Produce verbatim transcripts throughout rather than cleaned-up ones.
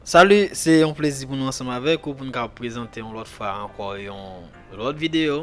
Salut, se yon plezi pou nou ansanm avèk ou pou n ka prezante yon lòt fwa ankò yon lòt videyo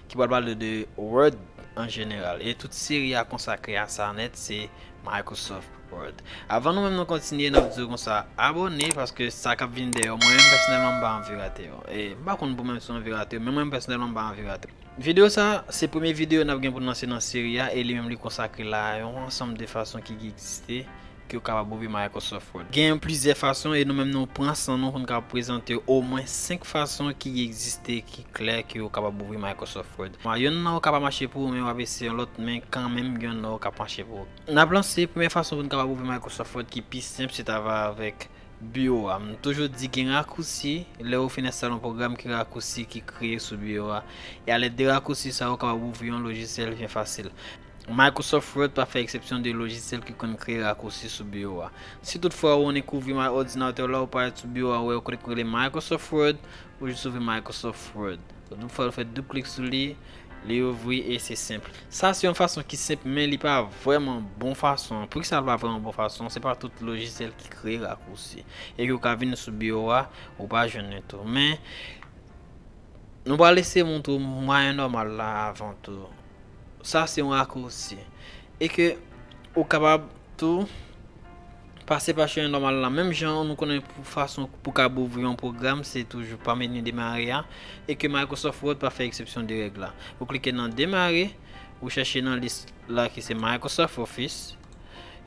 ki pral pale de Word an jeneral. E tout seri a konsakre a sa nèt, se Microsoft Word. Avan nou menm nou kontinye, n ap di w konsa, abòne, paske sa k ap vin dèyè yo, mwen menm pèsonèlman m pa anvi rate yo. E m pa konn pou menm si w anvi rate yo, men mwen menm pèsonèlman m pa anvi rate yo. Videyo sa, se premye videyo n ap gen pou n lanse nan seri a, e li menm li konsakre la yon ansanm de fason ki egziste ke w kapab ouvri Microsoft Word. Gen plizyè fason, e nou menm nou pran san nou pou n kapab prezante w omwen senk fason ki egziste ki klè ke w kapab ouvri Microsoft Word. Bon, yonn nan yo ka pa mache pou ou, men w ap eseye yon lòt, men kanmenm yonn nan yo ka mache pou ou. N ap lanse premyè fason pou n kapab ouvri Microsoft Word ki pi senp, se travay avèk biwo a. M toujou di gen rakousi, lè ou fin enstale yon pwogram, gen rakousi ki kreye sou biwo a. E alèd de rakousi sa yo, ou kapab ouvri yon lojisyèl byen fasil. Microsoft Word pa fè eksepsyon de lojisyèl ki konn kreye rakousi sou biwo a. Si toutfwa ou annik ouvri ma- òdinatè w la, ou parèt sou biwo a, ou wè yon kote ki rele Microsoft Word, ou jis ouvri Microsoft Word. Toutfwa ou fè doub klik sou li, li ouvri e se senp. Sa se yon fason ki senp, men li pa vrèman bon fason. Poukisa l pa vrèman bon fason? Se pa tout lojisyèl ki kreye rakousi. E ke ou ka vin sou biwo a, ou pa jwenn li tou. Men, nou pral eseye montre w mwayen nòmal la avan tou. Sa se yon rakousi. E ke ou kapab tou pase pa chemen nòmal la. Menm jan nou konnen pou fason pou ka ouvri yon pwogram, se toujou pa meni demare a, e ke Microsoft Word pa fè eksepsyon de règ la. Ou klike nan demare, ou chèche nan lis la ki se Microsoft Office.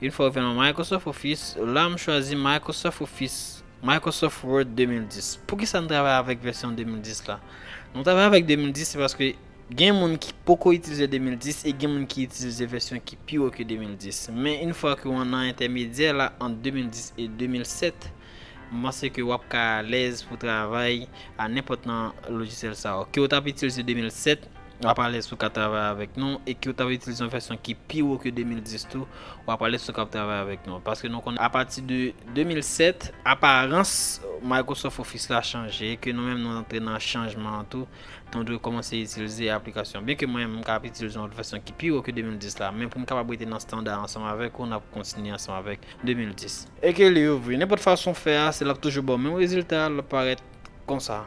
Yon fwa ou rive nan Microsoft Office, la m chwazi Microsoft Office, Microsoft Word de mil dis. Poukisa n travay avèk vèsyon de mil dis la? Nou travay avèk de mil dis se paske gen moun ki poko itilize de mil dis e gen moun ki itilize vèsyon ki pi wo ke de mil dis. Men yon fwa ke w nan entèmedyè la ant de mil dis e de mil sèt, m panse ke w ap ka alèz pou travay a nenpòt nan lojisyèl sa yo. Ke w t ap itilize de mil sèt, w ap alèz pou w ka travay avèk nou, e ke w t ap itilize yon vèsyon ki pi wo ke de mil dis tou, w ap alèz pou w ka travay avèk nou. Paske nou konnen apati de de mil sèt, aparans Microsoft Office la chanje, e ke nou menm nou antre nan chanjman an tou. Nou dwe kòmanse itilize aplikasyon. Byenke mwen menm m ka ap itilize yon lòt vèsyon ki pi wo ke de mil dis la, men pou n kapab rete nan estanda ansanm avèk ou, n ap kontinye ansanm avèk de mil dis. E ke li ouvri. Nenpòt fason w fè a, se l ap toujou ba w menm rezilta, l ap parèt konsa.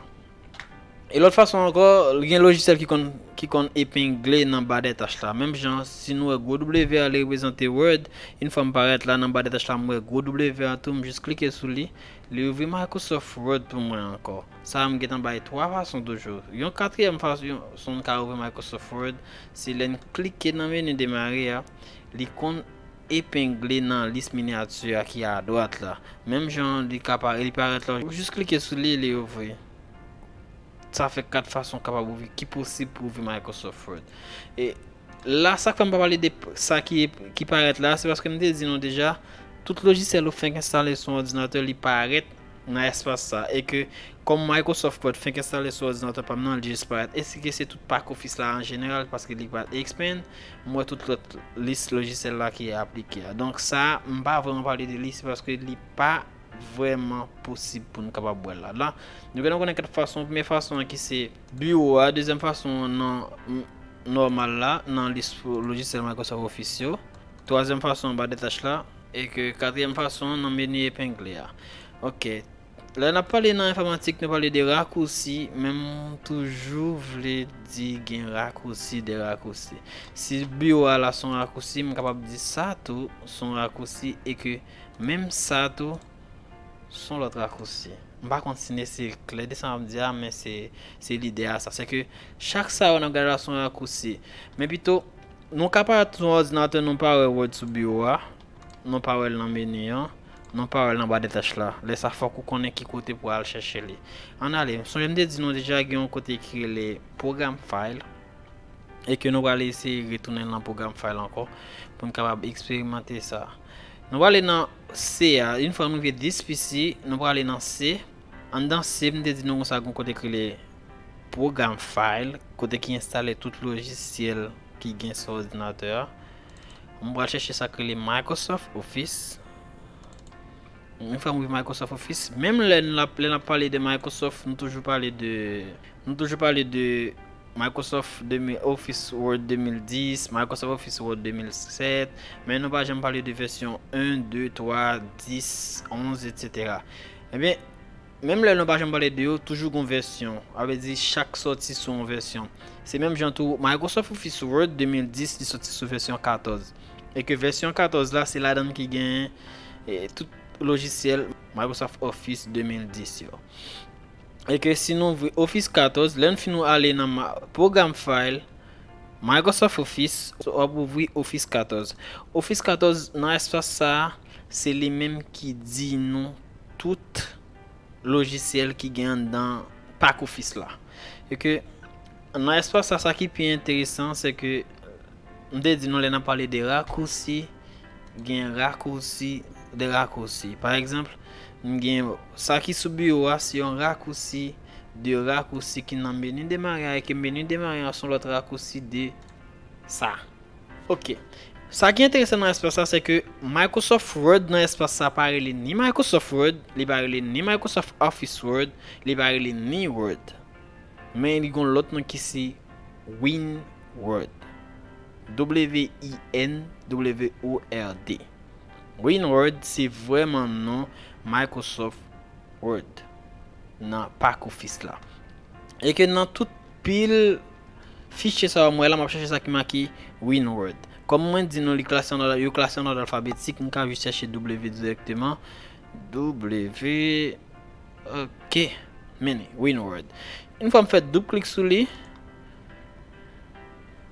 E lòt fason ankò, gen lojisyèl ki konn, ki konn epengle nan ba dètach la. Menm jan, si nou wè gwo W a, li reprezante Word, yon fwa m parèt la nan ba dètach la, m wè gwo W a tou, m jis klike sou li, li ouvri Microsoft Word pou mwen ankò. Sa a, m gentan bay twa fason toujou. Yon katriyèm fason, yon, fason n ka ouvri Microsoft Word, se lè n klike nan meni demare a, li konn epengle nan lis minyati a ki adwat la. Menm jan li ka pa-, li parèt la, ou jis klike sou li, li ouvri. Sa fè kat fason w kapab ouvri, ki posib pou ouvri Microsoft Word. E la, sa k fè m pa pale de p-, sa ki, ki parèt la, se paske m te di nou deja, tout lojisyèl ou fenk enstale sou òdinatè, li parèt nan espas sa. E ke, kòm Microsoft Word fenk enstale sou òdinatè pa m nan, li jis parèt. Èske se tout pak Office la an jeneral, paske li pa expand, m wè tout lòt lis lojisyèl la ki aplike a. Donk sa, m pa vrèman pale de li, se paske li pa vrèman posib pou n kapab wè l la. La, nou gentan konnen kat fason. Premye fason an ki se biwo a, dezyèm fason an nan, m, nòmal la, nan lis lojisyèl Microsoft Office yo, twazyèm fason an anba dètach la, e ke katriyèm fason an nan meni epengle a. Ok. Lè n ap pale nan enfòmatik, nou pale de rakousi, men m toujou vle di gen rakousi de rakousi. Si biwo a la se yon rakousi, m kapab di sa tou se yon rakousi, e ke menm sa tou, se yon lòt rakousi. M pa konn si n ese klè de sa m ap di a, men se, se lide a sa. Se ke chak sa yo n ap gade la se yon rakousi. Men pito, nou ka parèt sou òdinatè, nou pa wè Word sou biwo a, nou pa wè l nan meni an, nou pa wè l nan ba dètach la. Lè sa fòk ou konnen ki kote pou al chèche li. Ann ale, sonje m te di nou deja gen yon kote ki rele Program File. E ke nou prale eseye retounen nan Program File ankò pou n kapab eksperimante sa. Nou prale nan C a. Yon fwa nou rive dis P C, nou prale nan C. Anndan C, m te di nou konsa gen yon kote ki rele Program File, kote ki enstale tout lojisyèl ki gen sou òdinatè a. M pral chèche sa ki rele Microsoft Office. Yon fwa m rive Microsoft Office, menm lè n ap, lè n ap pale de Microsoft, nou toujou pale de, nou toujou pale de Microsoft de mil, Office Word de mil dis, Microsoft Office Word de mil sèt, men nou pa janm pale de vèsyon en, de, twa, dis, onz, etsetera. Ebyen, menm lè nou pa janm pale de yo, toujou gon vèsyon. Sa vle di chak sòti sou yon vèsyon. Se menm jan tou, Microsoft Office Word de mil dis, li sòti sou vèsyon katòz. E ke vèsyon katòz la, se ladan ki gen eh, tout lojisyèl Microsoft Office de mil dis yo. E ke si nou ouvri Office katòz, lè n fin nou ale nan ma- Program File, Microsoft Office, w ap ouvri Office katòz. Office katòz nan espas sa a, se li menm ki di nou tout lojisyèl ki gen anndan pak Office la. E ke nan espas sa, sa ki pi enteresan, se ke m te di nou lè n ap pale de rakousi, gen rakousi, de rakousi. Pa egzanp, m gen sa ki sou biwo a, se yon rakousi, de rakousi ki nan meni demare a, e ke meni demare a se yon lòt rakousi de sa. Ok. Sa ki enteresan nan espas sa, se ke Microsoft Word nan espas sa pa rele ni Microsoft Word, li pa rele ni Microsoft Office Word, li pa rele ni Word. Men li gon lòt non ki se WinWord. W I N W O R D. WinWord se vrèman non Microsoft Word nan pak Office la. E ke nan tout pil fichye sa yo m wè la, m ap chèche sa ki make WinWord. Kòm mwen di nou li klase an òd, yo klase an òd alfabetik, m ka jis chèche W dirèkteman. W, ok, meni, WinWord. Yon fwa m fè doub klik sou li,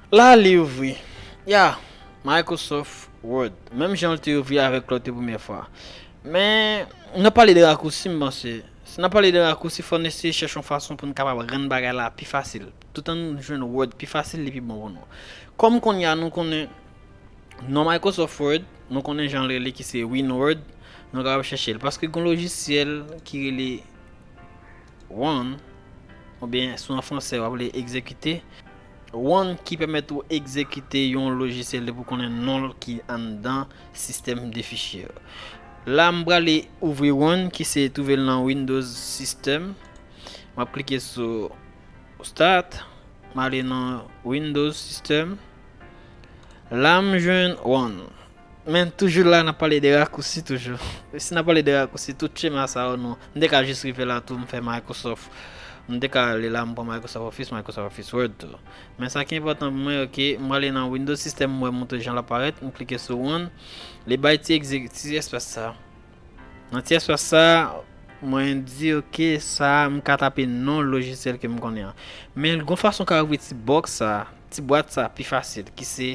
la li ouvri. Ya, Microsoft Word. Menm jan l te ouvri avèk lòt yo premyè fwa. Men, n ap pale de rakousi, m panse. Si n ap pale de rakousi, fò n eseye chèche yon fason pou n kapab rann bagay la pi fasil. Toutan nou jwenn Word pi fasil, li pi bon pou nou. Kòm kounye a nou konnen non Microsoft Word, nou konnen jan l rele ki se WinWord, nou kapab chèche l. Paske gen yon lojisyèl ki rele Run, oubyen sou an fransè w ap rele egzekite. Run ki pèmèt ou egzekite yon lojisyèl depi w konnen non l ki anndan sistèm de fichye yo. La, m prale ouvri Run ki se twouve l nan Windows System. M ap klike sou Start, m ale nan Windows System. La, m jwenn Run. Men toujou la, n ap pale de rakousi toujou. Si n ap pale de rakousi, tout chema sa yo nou. M te ka jis rive la tou, m fè Microsoft. M te ka ale la, m pran Microsoft Office, Microsoft Office Word tou. Men sa ki enpòtan pou mwen, ok, m prale nan Windows System, m wè montre jan l ap parèt, m klike sou Run. Li bay ti egze-, ti espas sa. Nan ti espas sa, mwen di, ok, sa, m ka tape non lojisyèl ke m konnen an. Men gon fason ka ouvri ti bòks sa, ti bwat sa pi fasil, ki se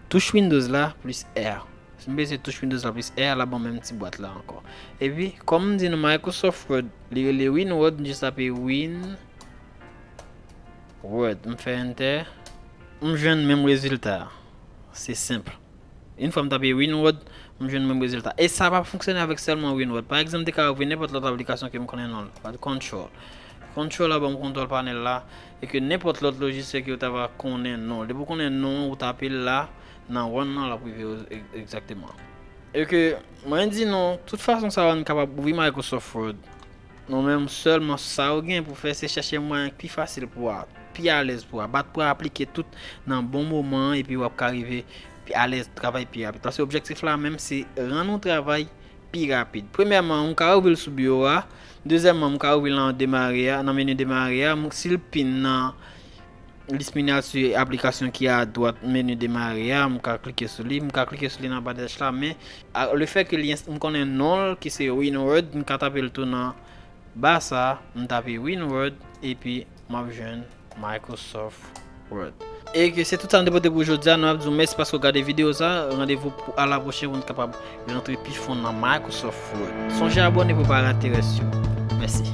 touch Windows la plis R. Si m peze touch Windows la plis R, l ap ban m menm ti bwat la ankò. Epi, kòm m di nou Microsoft Word, li rele WinWord, m jis tape Win Word, m fè Enter, m jwenn menm rezilta a. Se senp. Yon fwa m tape WinWord, m jwenn menm rezilta. E sa p ap fonksyone avèk sèlman WinWord. Pa egzanp, m te ka ouvri nenpòt lòt aplikasyon ke m konnen non l. Pa Control. Control la ban m kontwòl panèl la. E ke nenpòt lòt lojisyèl ke w ta va konnen non l. Depi w konnen non l, ou tape l la, nan Run nan, l ap rive w e-, egzakteman. E ke, mwen di nou, tout fason sa yo n kapab ouvri Microsoft Word. Non, men sèlman sa w gen pou fè, se chèche mwayen ki pi fasil pou w, pi alèz pou w, bat pou w aplike tout nan bon moman an, epi w ap ka rive pi alèz, travay pi rapid. Paske objektif la menm, se rann yon travay pi rapid. Premyèman, m ka ouvri l sou biwo a. Dezyèmman, m ka ouvri l nan demare a, nan meni demare a. M, si l pin nan lis minyati aplikasyon ki adwat meni demare a, m ka klike sou li, m ka klike sou li nan badèch la, men a, lefètke li, m konnen non l ki se WinWord, m ka tape l tou nan ba sa, m tape WinWord, epi m ap jwenn Microsoft Word. E ke se tout sa m te pote pou jodi a, nou ap di w mèsi paske w gade videyo sa, randevou pou a la pwochen pou n kapab rantre pi fon nan Microsoft Word. Sonje abòne pou w pa rate rès yo. Mèsi.